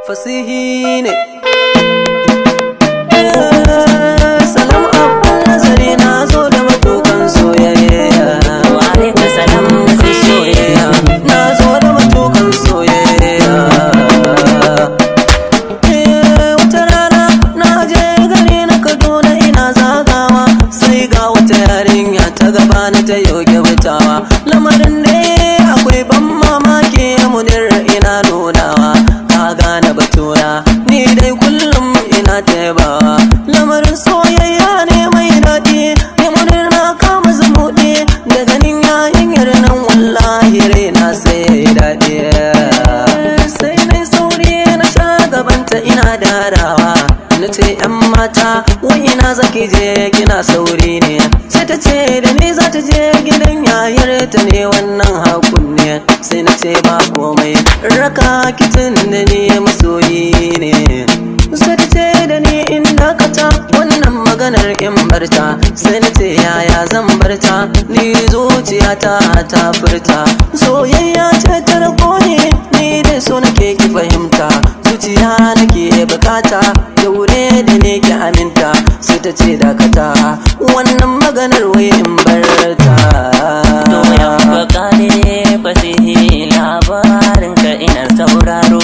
Fasihi ne. Salam abban nazari, na zo da matukan soyayya. Wa alaika salam. Soyayya, na zo da matukan soyayya. Wata rana na je gari na Kaduna, ina zagawa, sai ga wata yarinya ta gaba na ta yoge wutawa. Lamarin ne akwai ban mamaki, Munir, ina nunawa ka gane batuna. Ni dai kullum ina taibawa, lamarin soyayya ne mai daɗi. Ni Munir na kama zumuɗi da ganin yarinyar nan, wallahi raina sai ya yi daɗi. Sai nai sauri na sha gabanta ina darawa, na ce, "Yan mata, wai ina zaki je kina sauri ne?" Sai ta ce da ni za ta je gidan yayar ta ne, wannan hakun ne. Sai na ce, "Ba komai, raka kitin da ni masoyi ne." Sai ta ce da ni in dakata wannan maganar, in barta. Sai na ce, "Yaya zan barta? Ni zuciyata ta furta soyayya ce ta rako ne. Ni dai so nake ki fahimta, zuciya nake bukata, daure da ne ki aminta." Sai ta ce, "Dakata wannan maganar, wai in barta." To ya bakare fasihi, labarin ka ina sauraro.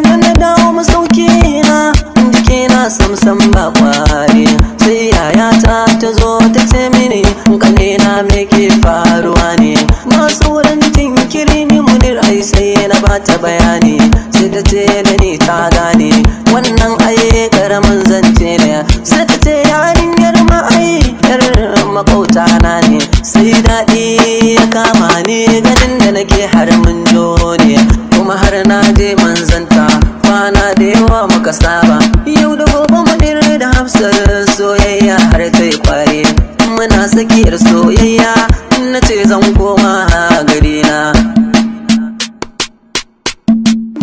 Na na dawo masauki na, jikina samsam ba kwari. Sai yayata ta zo ta ce mini, "Kanina, me ke faruwa ne?" Ba sauran jinkiri ni Munir ai sai na bata bayani. Sai ta ce da ni ta gane wannan ai karamin zance ne. Sai ta ce yarinyar ma ai yar makauta na ne. Sai daɗi ya kama ni ganin da nake har mun ne, kuma har na je manzanta kwana da yawa muka saba. Yau da gobe, Munir da Hafsar soyayya har ta yi kware. Muna tsakiyar soyayya na ce zan koma gari na.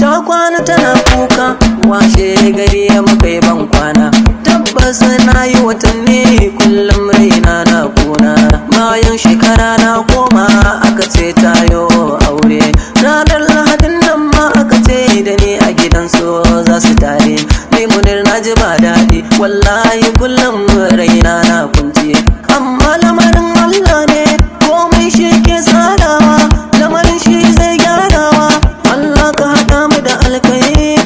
Ta kwana tana kuka, washe gari ya muka yi ban kwana. Tabbas na yi watanni kullum raina na kuna. Bayan shekara na koma, aka ce tayo aure. Ranar Lahadin nan ma aka ce da ni a gidan so za su tare. Ni Munir na ji ba daɗi, wallahi kullum raina na kunci. Amma lamarin Allah ne, komai shi ke tsarawa, lamarin shi zai gyarawa. Allah ka haɗa mu da alkai.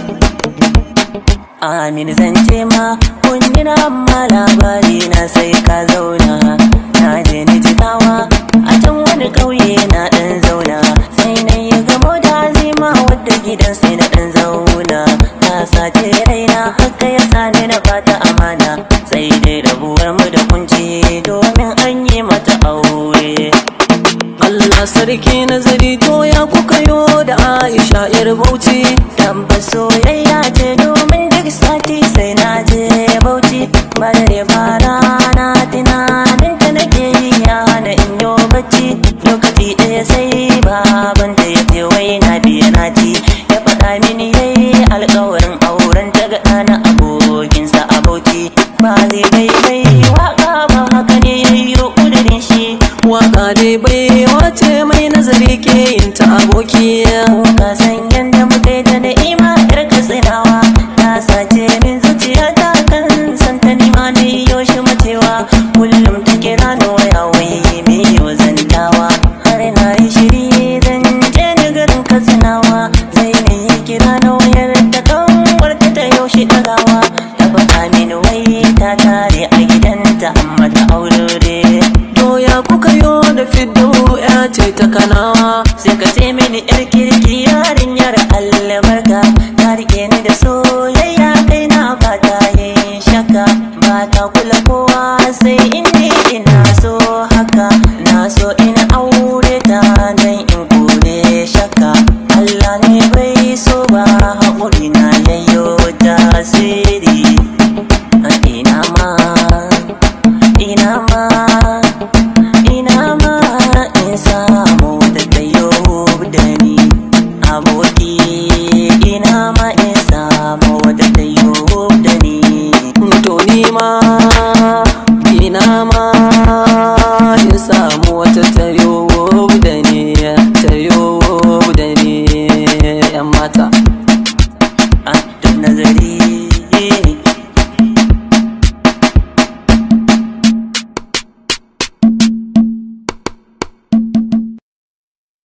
Amin. Zance ma kunyina, amma labari na sai ka zauna. Na je ni Jigawa, a can wani ƙauye na ɗan zauna. Sai na yi gamo da Azima, wadda gidan sai na ɗan zauna. Ta sace raina, haka ya sani na bata amana. Sai dai rabuwar mu da kunci, domin an yi mata aure. Allah sarki nazari, to ya kuka yo da Aisha yar Bauchi? Tabbas soyayya ce, domin duk sati sai na je Bauchi. Ba dare ba rana tunanin ta nake yi, ya hana in yo bacci. Lokaci ɗaya sai baban ta ya ce wai na biya na ci. Ya faɗa mini yayi alƙawarin auren ta ga ɗana abokinsa a Bauchi. Ba zai bai bai waka ba, haka ne yayyo ƙudurin shi. Waka dai bai wace mai nazari ke yin ta, aboki. Ka san yanda muka yi da Na'ima yar Katsinawa, ta sace min zuciya ta kan san ta, nima ni yoshi macewa. Kullum ta kira ni waya, wai me yo zantawa. Har na yi shiri zan je ni garin Katsinawa, sai na yi kira na wayar ta, kanwar ta ta yaushe ɗagawa. Ta faɗa mini wai ta tare a gidanta, amma ta aure. To ya kuka yo da Fiddo, ya ce ta Kanawa? Sai ka ce mini yar kirki, yarinyar albarka. Ta rike ni da soyayya, kai na ba ta yin shakka. Ba ta kula kowa sai in ni ina so haka. Na so ina aure ta dan in kore shakka. Allah ne bai so ba, haƙuri na yayyo tasiri. Ina ma, ina ma, ina ma in samu da tayo da ni, aboki. Ina ma